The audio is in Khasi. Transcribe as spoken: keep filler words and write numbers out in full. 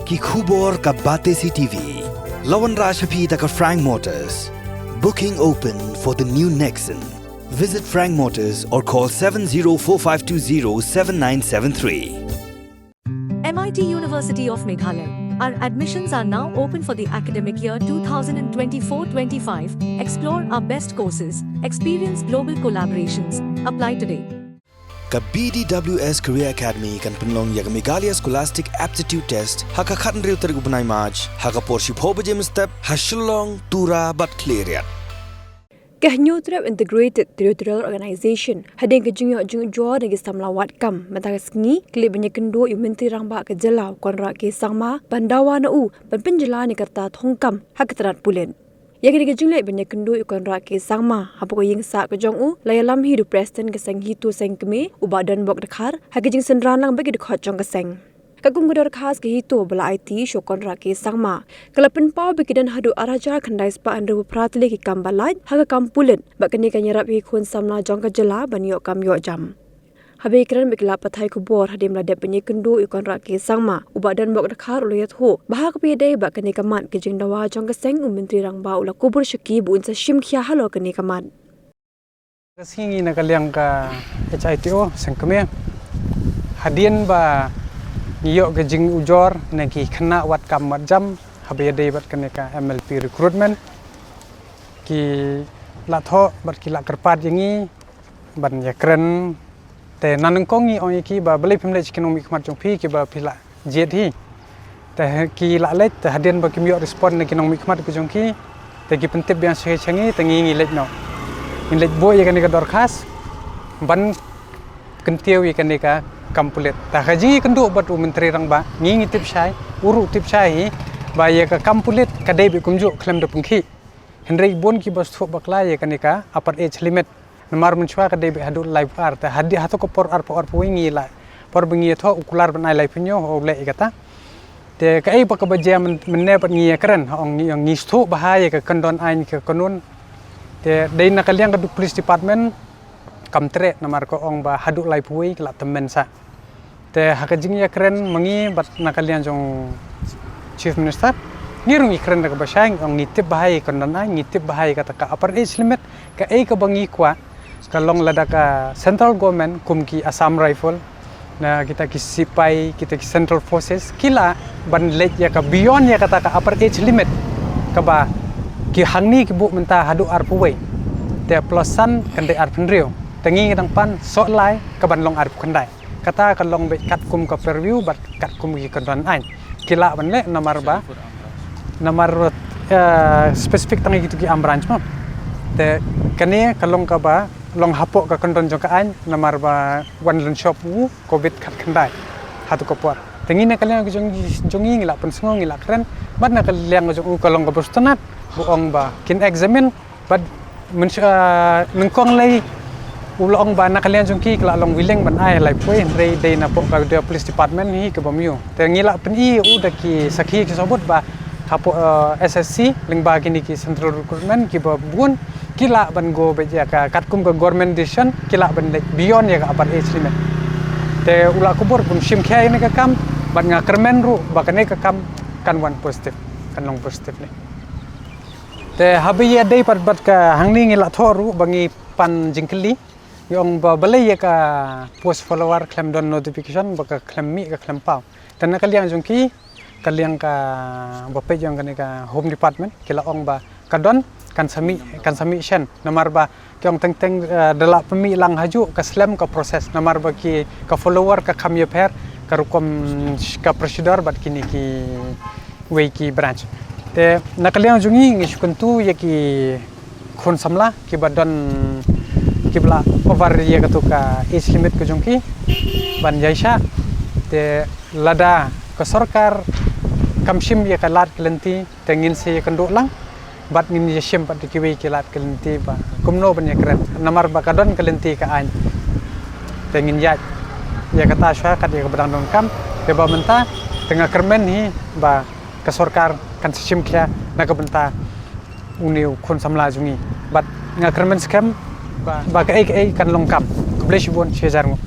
Ki khubor ka Batesi T V. La wanrah sha phi da ka Frank Motors. Booking open for the new Nexon. Visit Frank Motors or call seven zero four five two zero seven nine seven three. M I T University of Meghalaya. Our admissions are now open for the academic year twenty twenty-four twenty-five. Explore our best courses, experience global collaborations. Apply today. Ka B D W S Career Academy kan pynlong ïa ka Meghalaya Scholastic Aptitude Test ha ka khathynriew tarik u bnai March ha ka por shiphew baje mynstep ha Shillong, Tura bad Khliehriat. Ka Hynñiewtrep Integrated Territorial Organization hadien ka jingïoh jingujor na ki samla wad kam mynta ka sngi ka leit ban ïakynduh ïa u Myntri Rangbah ka jylla u Conrad K Sangma ban dawa na u ban pynjlan ïa ka rta thongkam ha ka tnat pulit. Ïa kane ka jingleit ban ïakynduh ïa u Conrad K Sangma hapoh ka ïing sah ka jong u la ïalam hi da u President ka seng HITO seng kmie u Bah Donbok Dkhar ha ka jingsynran lang bad ki dkhot jong ka seng. Katkum ka dorkhas ka HITO ba la aiti sha u Conrad K Sangma ka la pynpaw ba ki don haduh ar hajar khyndai spah hynriewphew phra tylli ki kam ba lait ha ka kam pulit bad kane kan ïarap ïa ki khun samla jong ka jylla ban ïoh kam ïoh jam. Haba ïakren bad ki lad pathai khubor hadien ba la dep ban ïakynduh ïa u Conrad K Sangma u Bah Donbok Dkhar u la ïathuh ba ha kaba ïadei bad kane ka mat ka jingdawa jong ka seng u Myntri Rangbah u la kubur sha ki ba un sa shim khia halor kane ka mat. Ka sngi ngi na ka liang ka HITO seng kmie hadien ba ngi ïoh ka jingujor na ki khynnah wad kam wad jam haba ïadei bad kane ka MLP recruitment, ki la thoh bad ki la kyrpad ïa ngi ban ïakren. Te na nyngkong ngi ong ïa ki ba balei phim leit sha ki nongmihkhmat jong phi kiba phi la jied hi. Te ki la leit, te hadien ba kim ïoh respond na ki nongmihkhmat ka jong ki, te ki pyntip biang sha ngi, te ngi ngi leit noh. Ngi leit buh ïa kane ka dorkhas ban kyntiew ïa kane ka kam pulit. Te ha ka jingïakynduh bad u Myntri Rangbah ngi ngi tip shai, u ruh u tip shai hi ba ïa ka kam pulit ka dei beit kumjuh khlem da pynkhih. Hynrei bun kiba sngewthuh bakla ïa kane ka upper age limit. Namar mynshuwa ka dei beit haduh laiphew ar, te hadien hato ka por arphew arphew wei ngi la, por ba ngi ïathoh u kular ban ai laiphew hynñiew u leh ïa kata. Te kaei ba kaba jia myn-, mynne pat ngi ïakren, ha ong ngi, ong ngi sngewthuh bha ïa ka kyndon aiñ ka kanun. Te dei na ka liang ka police department kam treh namar ka ong ba haduh laiphew wei ka la tymmen sah. Te ha ka jingïakren ma ngi bad na ka liang jong Chief Minister, ngi ruh ngi kren da kaba shai, ong ngi tip bha ïa ka kyndon aiñ, ngi tip bha ïa kata ka upper age limit, kaei kaba ngi kwah ka long lada ka central government kum ki Assam Rifle, na kita ki sipai, kita ki central forces, ki lah ban leit ïa ka beyond ïa kata ka upper age limit kaba ki hangne ki buh mynta haduh arphew wei. Te plus san kan dei arphew hynriew. Te ngi ngi dang pan soh lai ka ban long arphew khyndai. Kata ka long beit katkum ka purview bad katkum ki kyndon aiñ. Ki lah ban leh namar ba, namar, eh, specific tang ïa kitu ki armed branch mo. Te kane ka long kaba long hapoh ka kyndon jong ka aiñ namar ba wan lynshop u Covid khatkhyndai hato ka por. Te ngi na ka liang jong, jong ngi ngi lah pynsngew ngi lah kren bad na ka liang jong u ka long kaba sngewtynnat, ba ong ba kin examine bad mynsh-, ah, nyngkong lei u la ong ba na ka liang jong ki ka la long willing ban ai laiphew wei, hynrei dei napoh ka Police Department hi kaba ym ïoh. Te ngi lah pyni u da ki sakhi ki sabut ba hapoh, eh, S S C lyngba kine ki central recruitment kiba bun ki lah ban go beit ïa ka katkum ka government decision ki lah ban leit beyond ïa ka upper age limit. Te u la kubur ban shim khia ïa kane ka kam bad nga kyrmen ruh ba kane ka kam kan wan positive, kan long positive ne. Te haba ïadei pat bad ka hangne ngi la thoh ruh ba ngi pan jingkylli, ngi ong ba balei ïa ka post follower khlem don notification ba ka khlem mih ka khlem paw. Te na ka liang jong ki, ka liang kaba peit jong kane ka Home Department ki la ong ba ka don kan sa mih, kan sa mih shen. Namar ba ki ong teng teng, eh, da la pynmih lang hajuh ka slem ka process. Namar ba ki ka follower ka kham ïapher ka rukom ka procedure bad kine kiwei ki branch. Te na ka liang jong ngi ngi shu kyntu ïa ki khun samla kiba don kiba la over ïa katu ka age limit ka jong ki ban ïaishah. Te lada ka sorkar kam shim ïa ka lad ka lynti te ngin sa ïakynduh lang bad ngin ïashim bad kiwei ki lad ka lynti ba kumno ban ïakren namar ba ka don ka lynti ka aiñ. Te ngin ïaid ïa kata shuwa kat ïa kaba dang donkam. Te ba mynta te nga kyrmen hi ba ka sorkar kan sa shim khia na ka bynta une u khun samla jong ngi. Bad nga kyrmen skhem ba, ba kaei kaei kan long kam. Khublei shibun, shi hajar nguh.